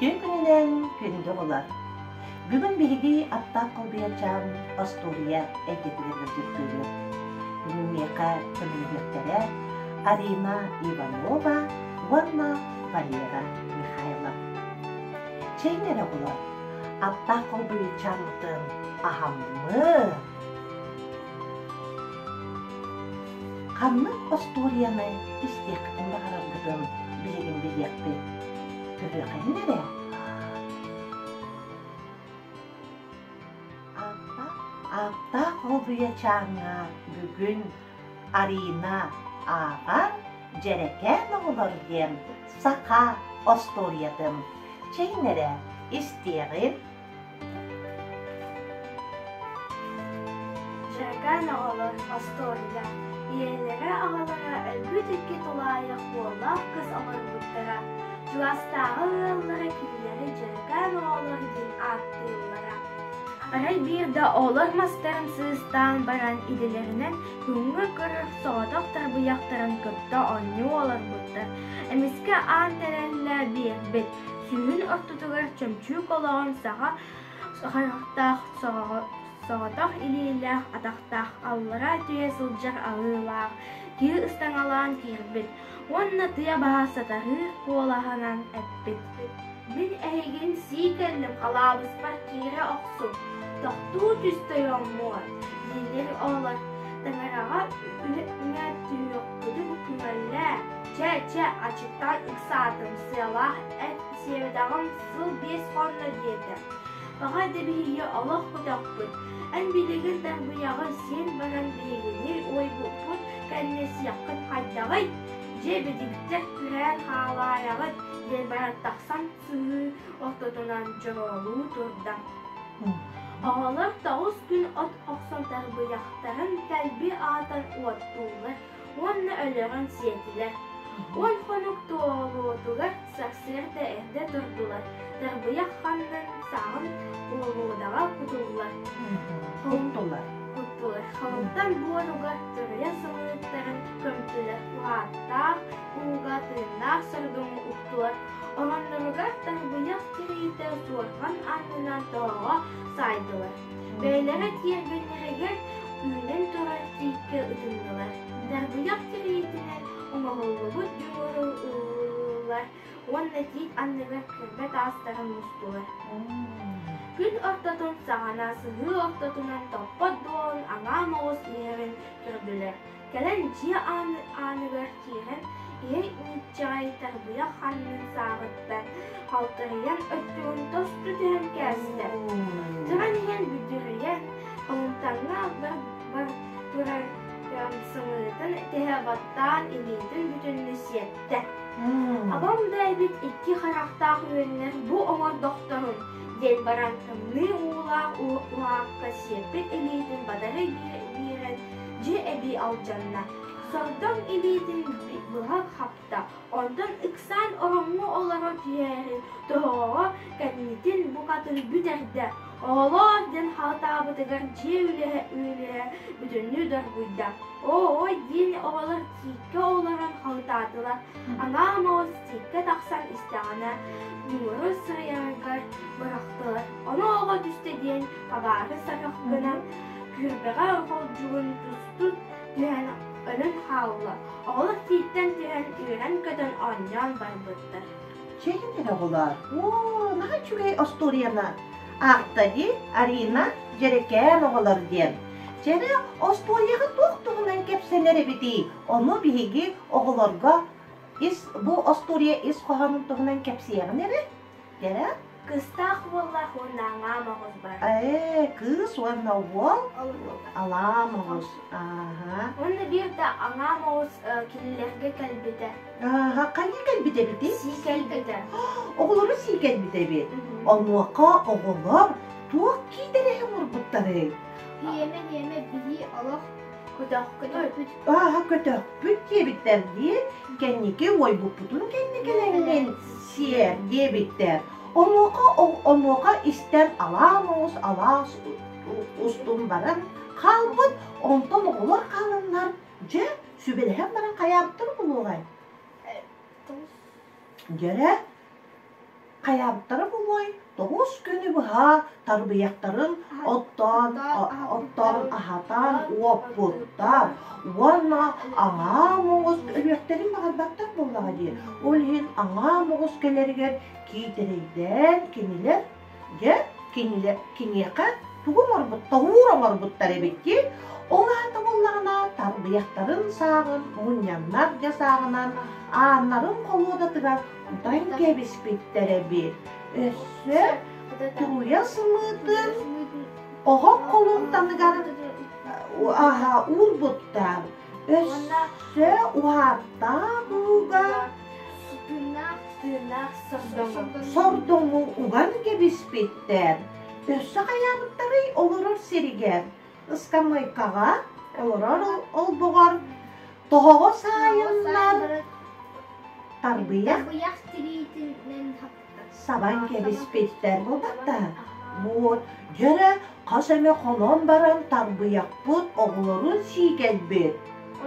Үтүө күнүнэн күндү оҕолор! Бүгүн биһиги Аттаах Холбуйачаан остуоруйа эйгэтигэр ыалдьыттыыбыт. Бүгүн миэхэ көмөлөһүөхтэрэ Арина Иванова уонна Валера Михайлов. Чэйин эрэ оҕолор, Аттаах Холбуйачааммытын аһаммыт. Ханнык остуоруйаны истиэххитин баҕараргытын билигин билиэхпит. Көрүөххэйин эрэ. Ааттаах Холбуйачааҥҥа бүгүн Арина ааҕар Дьэрэкээн оҕолор диэн саха остуоруйатын чэйин эрэ истиэҕин. Дьэрэкээн оҕолор остуоруйа Ийэлэрэ аҕалара өлбүт икки тулаайах уоллаах кыыс олорбуттара. Чугастааҕы ыаллара кинилэри дьэрэкээн оҕолор диэн ааттыыллара. Арай биирдэ оҕолор мастарын сыыстаан баран идэлэринэн күҥҥэ көрөр соҕотох тарбыйахтарын кытта оонньуу олорбуттар. Эмискэ аан тэрэллэ биэрбит, сүүһүн ортотугар чөмчүүк олоҕун саҕа харахтаах соҕотох илиилээх атахтаах аллара түһэ сылдьар аһыылаах киһи ыстаҥалаан киирбит уонна тыа баһа сатарыыр куолаһынан эппит: «Мин эһигин сии кэллим халаабыспар киирэ охсуҥ, тохтуу түс тойоммуот» дииллэр оҕолор таҥараҕа үҥэ түһүөхпүтүн көҥүллээ, чэ, чэ, аччыктаан ыксаатым, сыалаах эт сиэбэтэҕим сыл биэс хонно диэтэ. Баҕа да биһиги олох көтөхпүт, эн билигин тарбыйаҕы сиэн баран биһигини уойбуппут кэннэ сиэххит хайдаҕый? Дьэ бидиктэр күрээн хаалаайаҕыт диэн баран тахсан сыһыы ортотунан дьоруолуу турда. Оҕолор тоҕус күн от охсон тарбыйахтарын кэлби аатан уоттууллар уонна өлөрөн сиэтилэр. Уон хонук туолуутугар сарсыарда эрдэ турдулар, тарбыйах ханнын саҕын уолуудаҕа кутуллар. Куттулар. Куттулар. Халымтан буоругар туруйа сымыыттарын көмтүлэр, уһааттаах ууга тыыннаах сордоҥу уктулар. Оронноругар тарбыйах тириитэ суорҕан аннынан тоһоҕо саайдылар. Бэйэлэрэ тиэргэннэригэр үүнэн турар тииккэ ытыннылар. Тарбыйах тириитинэн оҥоһуллубут дьуҥуру ыллылар уонна тиит анныгар кырба таастарын мустулар. Күн ортотун саҕана сыһыы ортотунан топпот дуолун аҥаа моҕус иһэрин көрдүлэр. Кэлэн дьиэ ааныгар киирэн, иһэ инчэҕэй тарбыйах ханнын сааҕыттан халтарыйан өттүгүн тосту түһэн кээстэ. Туран иһэн бүдүрүйэн, холумтаҥҥа бар турар сымыытын тэһэ баттаан илиитин бүтүннүү сиэттэ. Абам да эбит икки харахтаах үөннэр бу оҥордохторун диэн баран тымныы уулаах уһаакка сиэппит илиитин батары биэрэн дьиэ эбии алдьанна. Сордоҥ илиитин быһа хапта, онтон ыксаан ороҥҥо олоро түһээри тоһоҕоҕо кэннитин букатын бүтэрдэ. Оҕолоор диэн хаһытаабытыгар дьиэ үлэһэ бүтүннүү доргуйда. Оо-ой диэн оҕолор тииккэ олорон хаһытаатылар. Аҥаа моҕус тииккэ тахсан истэҕинэ, ньууру сырайарыгар бырахтылар. Ону оҕо түстэ диэн хабаары сарах гынан Күрбэҕэ холдьугун тусту түһэн өлөн хаалла. Оҕолор тииттэн түһэн үөрэн-көтөн оонньоон барбыттар. Чэйин эрэ оҕолоор, оо, наһаа үчүгэй остуоруйаны аахта дии Арина Дьэрэкээн оҕолор диэн. Чэрэ остуоруйаҕа туох туһунан кэпсэнэр эбитий? Ону биһиги оҕолорго ис бу остуоруйа ис хоһоонун туһунан кэпсиэҕин эрэ. Кэрэ? Кыстаах уоллаах уонна аҥаа моҕус бар. Ээ, кыыс уонна уол алаа моҕус. Ааһа. Уонна биир да аҥаа моҕус кинилэргэ кэлбитэ. Ааһа, хайыы кэлбит эбитий? Сии кэлбитэ. Оҕолору сии кэлбит эбит. Онуоха оҕолор туох киитэрэһи оҥорбуттарый? Иэмэ, иэмэ, билии олох көтөх көтөхпүт. Ааһа көтөхпүт диэбиттэр дии. Кэнники уойбуппутун кэннэ кэлэҥҥин сиэр диэбиттэр. Онуоха онуоха истэн алаа моҕус алаас устун баран хаалбыт. Онтон оҕолор хааланнар дьэ сүбэлэһэн баран хайаабыттар буолуоҕай? Дьэрэ. Хайаабыттара буолуой, 9 күнү быһа тарбыйахтарын оттоон, оттоон аһатан уоппуттар уонна аҥаа моҕус өлүөхтэрин баҕарбаттар буоллаҕа дии. Ол иһин аҥаа моҕус кэлэригэр киитэрэйдээн кинилэр дьэ кинилэр киниэхэ тугу оҥорбут тоһуур оҥорбуттар эбит дии. Ол аата буоллаҕына тарбыйахтарын сааҕын мунньаннар дьэ сааҕынан ааннарын холуодатыгар кутан кэбиспиттэр эбит. Өссө туруйа сымыытын оһох холумтаныгар аһа уурбуттар. Өссө уһааттаах ууга сордоҥу уган кэбиспиттэр. Өссө хайаабыттарый олорор сиригэр ыскамыайкаҕа олорор олбоҕор тоһоҕо саайыннар тарбыйах сабан кэбиспиттэр буолбатта. Вот, дьэрэ хас эмэ хонон баран тарбыйахпыт оҕолорун сии кэлбит.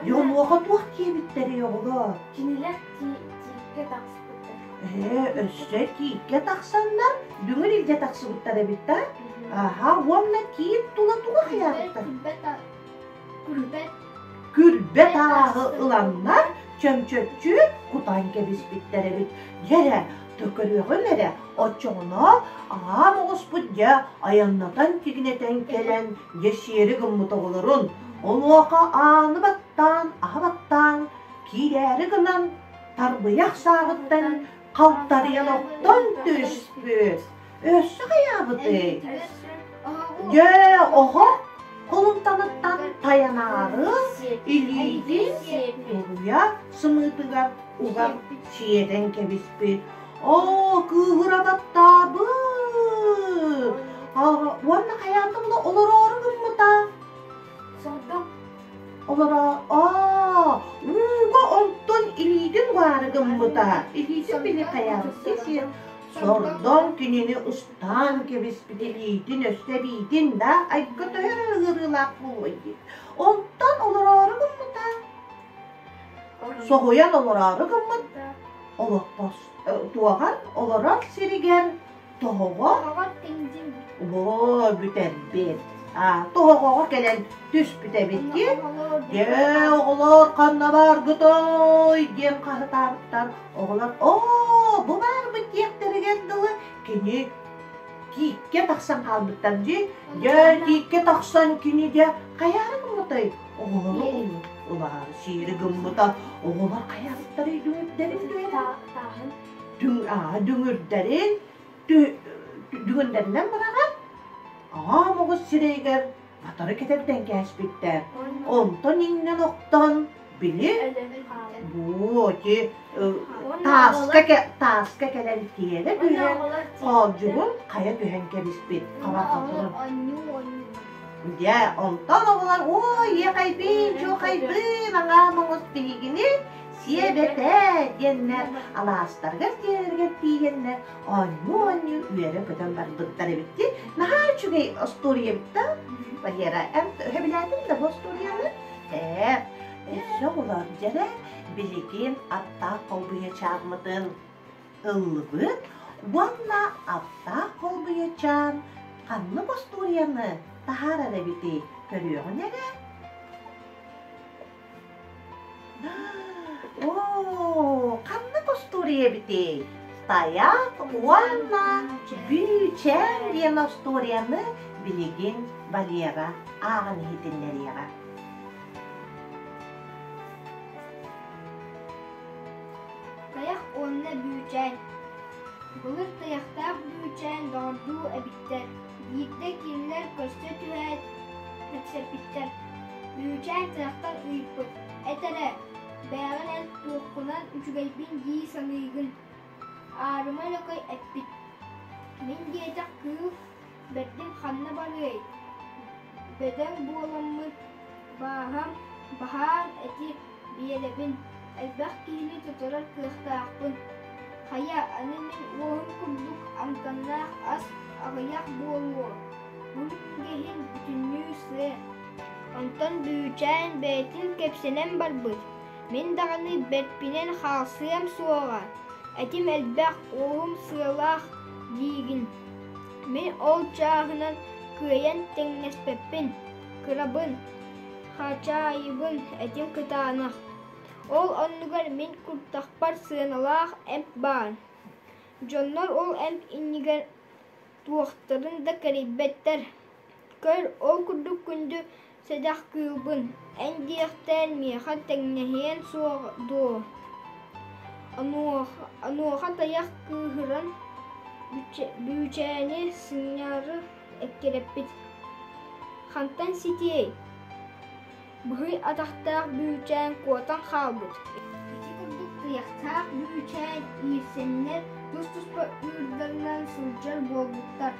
Дьэ онуоха туох диэбиттэрий оҕолор? Кинилэр тииккэ тахсыбыттар. Ээ, өссө тииккэ тахсаннар дүҥүр илдьэ тахсыбыттар эбит да? Аха, уонна тиит тула тугу хайаабыттар? Күрбэт Күрбэ тааһы ыланнар чөмчөччү кутан кэбиспиттэр эбит. Дьэ эрэ, төкөрүөҕүн эрэ, оччоҕуна аҕам оҕуспут дьэ айаннатан тигинэтэн кэлэн дьэ сиэри гыммыт оҕолорун, онуоха ааны баттаан, аһа баттаан киирээри гынан тарбыйах сааҕыттан халтарыйан охтон түспүт. Өссө хайаабытый? Дьэ, оһох холумтаныттан тайанаары илиитин туруйа сымыытыгар уган сиэтэн кэбиспит. Оо, кыыһыра баттаабыт! Уонна хайаата була олороору гыммыта? Олоро аа, ууга онтон илиитин угаары гыммыта. Илиитин били хайаабыт сиэн Сордоҥ кинини устаан кэбиспит илиитин өссө эбиитин да айга төһө эрэ ыарыылаах буолуой диир. Онтон олороору гыммыта. Соһуйан олороору гыммыт олоппос туоҕар олорор сиригэр тоһоҕо Оо, бүтэрбит. А, тоһоҕоҕо кэлэн түспүт эбит дии. Дьэ, оҕолор ханна бааргытой диэн хаһытаабыттар. Оҕолор оо, бу баарбыт диэхтэригэр дылы кини тииккэ тахсан хаалбыттар дии. Дьэ, тииккэ тахсан кини дьэ хайаары гыммытай? Оҕолору улаары сиэри гыммыта. Оҕолор хайаабыттарый дүҥүрдэрин түһэрэн? Дүҥүрдэрин дүҥүрдэринэн быраҕан аҕам оҕус сирэйигэр батары кэтэрдэн кээспиттэр. Онтон иҥнэн охтон били бу ити тааска тааска кэлэн тиэрэ түһэн хоолдьугун хайа түһэн кэбиспит хабарҕатын. Дьэ, онтон оҕолор ой, иэхэйбин, чуохайбын, аҥаам оҥос биһигини сиэбэтэ диэннэр алаастарыгар тиэрэригэр тиийэннэр оонньуу-оонньуу үөрэ-көтөн барбыттар эбит дии. Наһаа үчүгэй остуоруйа эбит да. Валера, эн сөбүлээтиҥ да бу остуоруйаны? Ээ, өссө оҕолор дьэрэ билигин аттаах холбуйачааммытын ыллыбыт уонна аттаах холбуйачаан ханнык остуоруйаны таһаарар эбитий көрүөҕүн эрэ. Оо, ханнык остуоруйа эбитий? Тайах уонна Бүүчээн диэн остуоруйаны билигин Валера ааҕан иһитиннэриэҕэ. Тайах уонна Бүүчээн Былыр тайахтаах Бүүчээн доҕордуу эбиттэр. Биирдэ кинилэр көрсө түһээт кэпсэппиттэр. Бүүчээн тайахтан ыйыппыт: «Эт эрэ, бэйэҕин эн туоххунан үчүгэйбин дии саныыгын?» Аарыма Лөкөй эппит: «Мин диэтэх кыыл бэрдим ханна барыай, бөдөҥ буоламмын бааһам баһаам эти биэрэбин, элбэх киһини туторар кыахтаахпын. Хайа, аны мин уоһум курдук амтаннаах ас аҕыйах буолуо, бу минньигэһин бүтүннүү сыа». Онтон Бүүчээн бэйэтин кэпсэнэн барбыт: «Мин даҕаны бэрпинэн хаалсыам суоҕа. Этим элбэх, уоһум сыалаах диигин. Мин ол чааһынан кыайан тэҥнэспэппин, кырабын, хачаайыбын, этим кытаанах. Ол оннугар мин куртахпар сыаналаах эмп баар. Дьоннор ол эмп иннигэр туохтарын да кэрийбэттэр. Көр, ол курдук күндү сэдэх кыылбын, эн диэхтээн миэхэ тэҥнэһиэн суох дуо? Онуоха тайах кыыһыран бүүчээни сынньаары эккирэппит. Хантан ситиэй? Быһый атахтаах бүүчээн куотан хаалбыт. Ити курдук тайахтаах бүүчээн иирсэннэр тус-туспа ыырдарынан сылдьар буолбуттар.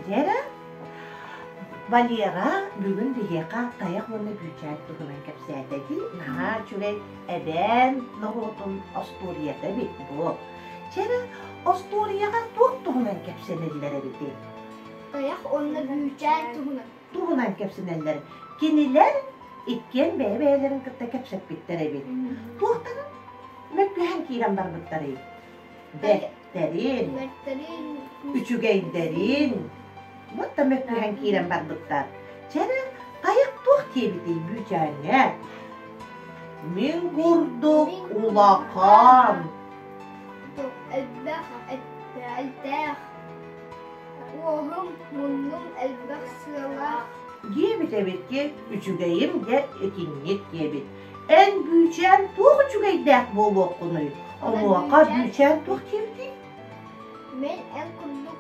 Дьэ, Валера бүгүн биһиэхэ тайах уонна бүүчээн туһунан кэпсээтэ дии. Наһаа үчүгэй эбээн норуотун остуоруйата эбит бу. Чэ эрэ, остуоруйаҕа туох туһунан кэпсэниллэр эбитий? Тайах уонна бүүчээн туһунан. Туһунан кэпсэнэллэр. Кинилэр иккиэн бэйэ-бэйэлэрин кытта кэпсэппиттэр эбит. Туохтан мөккүһэн киирэн барбыттарый? Бэртэрин, үчүгэйдэрин, вот да мөккүһэн киирэн барбыттар. Чэ эрэ, тайах туох диэбитий бүүчээҥҥэ? Мин курдук улахан. Элбэх элтээх Уоһум, муннум элбэх сыалаах. Диэбит эбит үчүгэйим дьэ итинник диэбит. Эн бүүчээн туох үчүгэйдээх буолуоххунуй? Онуоха бүүчээн туох диэбитий? Мин эн курдук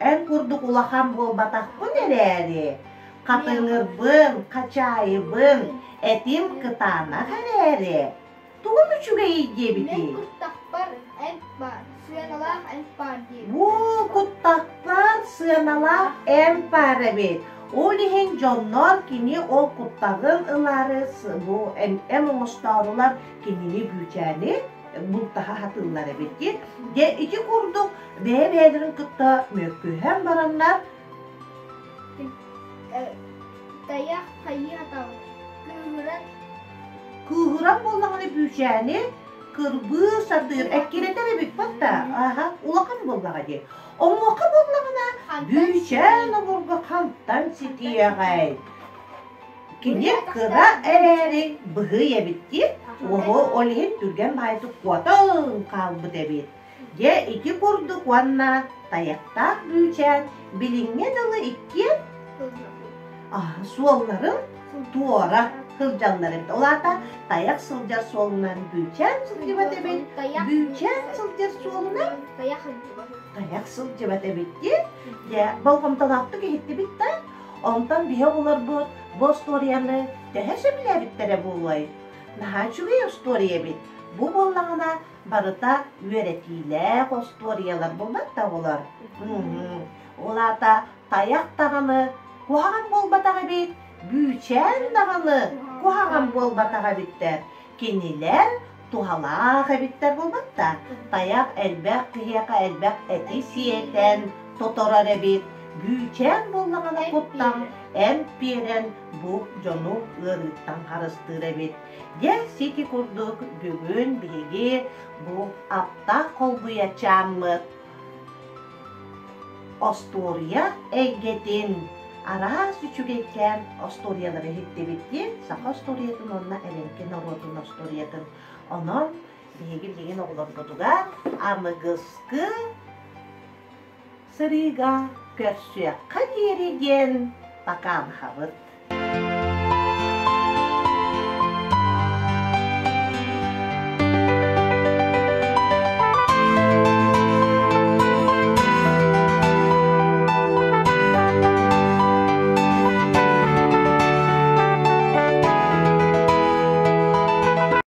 Эн курдук улахан буолбатахпын эрээри, хатыҥырбын, хачаайыбын, этим кытаанах эрээри, Тугум үчүгэйий диэбитий? Мин куттахпар эмп баар, сыаналаах эмп баар диэбит. Бу куттахпар сыаналаах эмп баар эбит. Ол иһин дьоннор кини ол куттаҕын ылаары бу эм оҥостоорулар кинини бүүчээни бултаһа сатыыллар эбит дии. Дьэ ити курдук бэйэ-бэйэлэрин кытта мөккүһэн бараннар Тайах хайыы атаҕын кыыһыран Кыыһыран буоллаҕына бүүчээни кырбыы сатыыр, эккирэтэр эбит да аха улахан буоллаҕа дии. Онуоха буоллаҕына бүүчээн обургу хантан ситиэҕэй? Кини кыра эрээри быһый эбит дии. Уоһу ол иһин түргэн баайдык куотан хаалбыт эбит. Дьэ ити курдук уонна тайахтаах бүүчээн билиҥҥэ дылы иккиэн суолларын туора сылдьаллар эбит. Ол аата тайах сылдьар суолунан бүүчээн сылдьыбат эбит, бүүчээн сылдьар суолунан тайах сылдьыбат эбит дии. Дьэ, болҕомтолоохтук иһиттибит да, онтон биһи оҕолорбут бу остуоруйаны төһө сөбүлээбиттэрэ буолуой? Наһаа үчүгэй остуоруйа эбит. Бу буоллаҕына барыта үөрэтиилээх остуоруйалар буолбат да оҕолор. Ол аата тайах даҕаны куһаҕан буолбатах эбит, бүүчээн даҕаны куһаҕан буолбатах эбиттэр. Кинилэр туһалаах эбиттэр буолбат да, тайах элбэх киһиэхэ элбэх эти сиэтэн тоторор эбит, бүүчээн буоллаҕына куттан эмп биэрэн бу дьону ыарыыттан харыстыыр эбит. Дьэ, сити курдук бүгүн биһиги бу аптаах холбуйачааммыт остуоруйа эйгэтин араас үчүгэйкээн остуоруйалары иһиттибит диэн саха остуоруйатын уонна эбэҥки норуотун остуоруйатын. Онон биһиги билигин оҕолорбутугар аныгыскы сырыыга көрсүөххэ диэри диэн покалхабыт.